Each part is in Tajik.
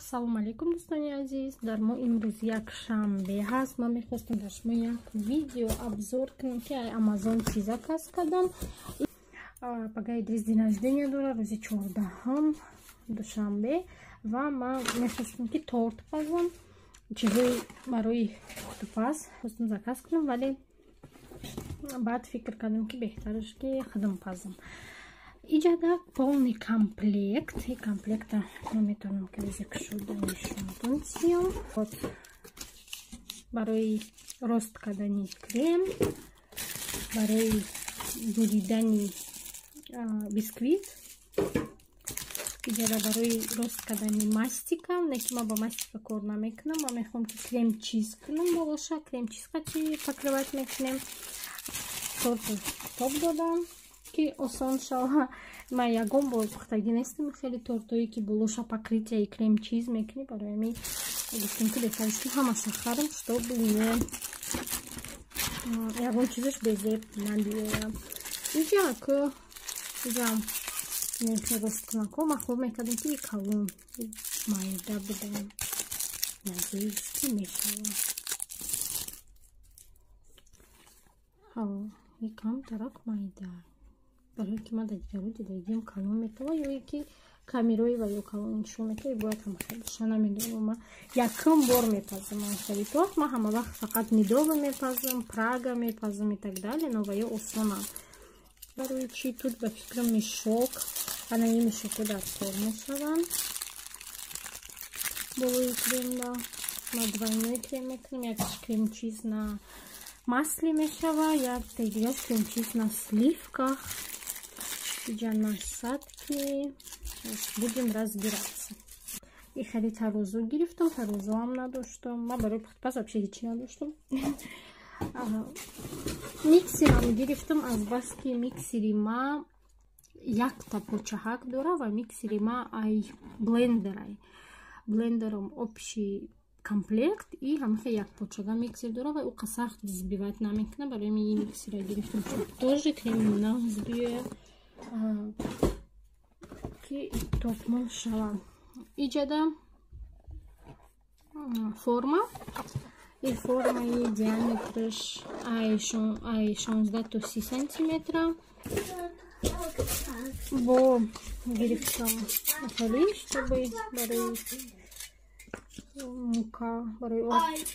Ассалому алайкум, дӯстони азиз. Дар мо имрӯз якшанбе ҳаст. Ман мехостам дар шумо як видео обзор кунам, ки Амазон чӣ заказ кардам. Пага Идрис день рождения дорад, рӯзи 14-ҳам, душанбе, ва ман мехостам, ки торт пазам. Чизҳои барои пухтупаз хостам заказ кунам, вале баъд фикр кардам, ки беҳтараш, ки худам пазам. Иҷада полный комплект. И комплекта ман метавонам, ки рӯзе кушода нишонтон тиём. Вот барои рост кардани крем, барои буридани бисквит, иҷада барои рост кардани мастика. Не ки ман ба мастика кор намекунам, ман мехоҳам, ки крем чиз кунам болоша, крем чиз қачи покрывать мекунем. Торту тоб додам, ки осон шава. Ман ягон бор пухтагӣ нестам хеле тортое, ки болоша покрытие крем чиз мекунӣ. Барои ҳамин гуфтем, ки беҳтараш, ки ҳамаша харам, чтобы не ягон чизаш безеб набиёям. Иҷа ку иҷам росткунако. Ман хоб мекардам, ки калон майда будам. Надеюсь, ки мешава. Камтарак майда, барои ки ман дар дигару дидагиам калон метава, ё ки камерои ва ё калон нишон метава, бояд ҳама боша, намедонам. Ман якум бор мепазам ман хеле торт. Ман ҳама вақт фақат медовый мепазам, прага мепазам и так далее, но ва ё осонам. Барои чи тут, ба фикрам, мешок, ана ин мешоко дар кор мешаванд болои кремда. Ма двойной крем мекунем: якаш крем чиз на масле мешава, якта дигаш крем чиз на сливках. Иҷа насадки, будем разбираться. И хеле тарозу гирифтам, тарозуам надоштам. Ман барои пухтупаз вообще ҳечи надоштам. Миксерам гирифтам, азбаски миксери ма якта почаҳак дора ва миксери ма ай блендерай, блендером общий комплект, и ҳамихе як почага миксер дора ва ӯ сахт взбивать намекунад. Барои ин миксера гирифтам, тоже крем нағз биёяд, ки тортмон шава. Иҷада форма. И формаи диаметраш ай 16 то 30 сантиметра. Бо гирифтам хали, чтобы барои мука, барои орд.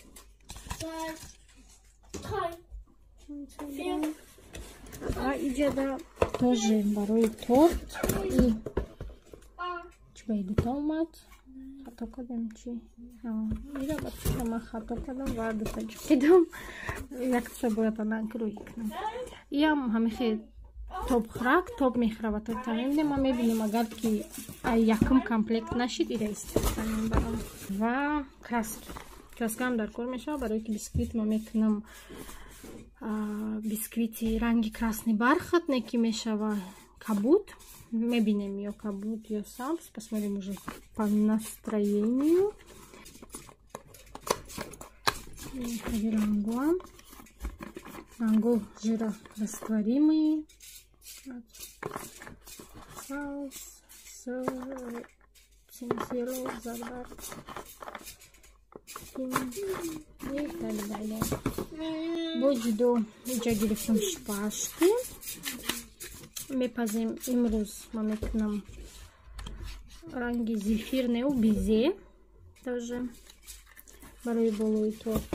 Ва иҷада тоже барои торт. И чи ба дута омад? Хато кардем чи? Ира ба фикра ман хато кардам ва дута ҷукидам. Якташа бояд анак рӯй кунам. Иам ҳамихе тобхӯрак тоб мехӯра ва торта мебинем. Ман мебинем, агар ки якум комплект нашид, ира истифода мебарам. Ва краски. Краскаам дар кор мешавад, барое ки бисквит ма мекунам, бисквити ранги красный бархат, не ки мешава кабуд. Мебинем, ё кабуд, ё сабз, посмотрим уже по настроению. Ранго, ранго жирорастворимые. Зардар и так далее. Бо ҷудо иҷа гирифтам шпажки. Мепазем имрӯз, ман мекунам ранги зефирнеу безе, тоже барои болои торт.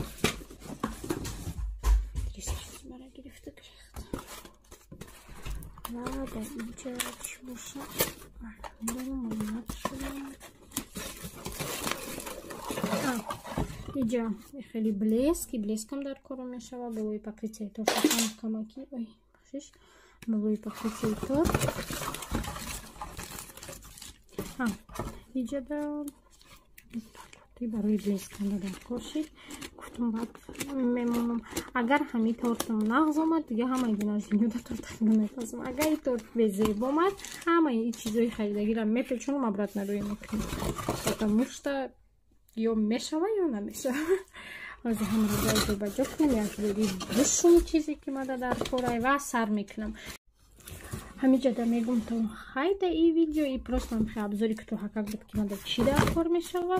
Мара гирифта гирифт. Ва дар иҷа чӣ боша? Шудам. Иҷа хеле блеск, и блескам дар кор мешава болои покрытие торта камаки. Ой, бахшиш, болои покрытие торт. Иҷада барои блесканда дар кор шид. Гуфтам, баъд мемонам. Агар ҳами тортам нағз омад, дига ҳамаи динаждинёда торта мепазам. Агар и торт безеб омад, ҳамаи чизои харидагиро мепечонам, обратно рӯй мекунам, потому что ё мешава, ё намешава. Ҳозир ҳамаро бояд ба ҷо кунам, як бори бушум чизе, ки мада дар корай, ва сар мекунам. Ҳамиҷада мегум то хайда. И видео и просто ҳамхе обзори кутоҳакак буд, ки мада чӣ дар кор мешава.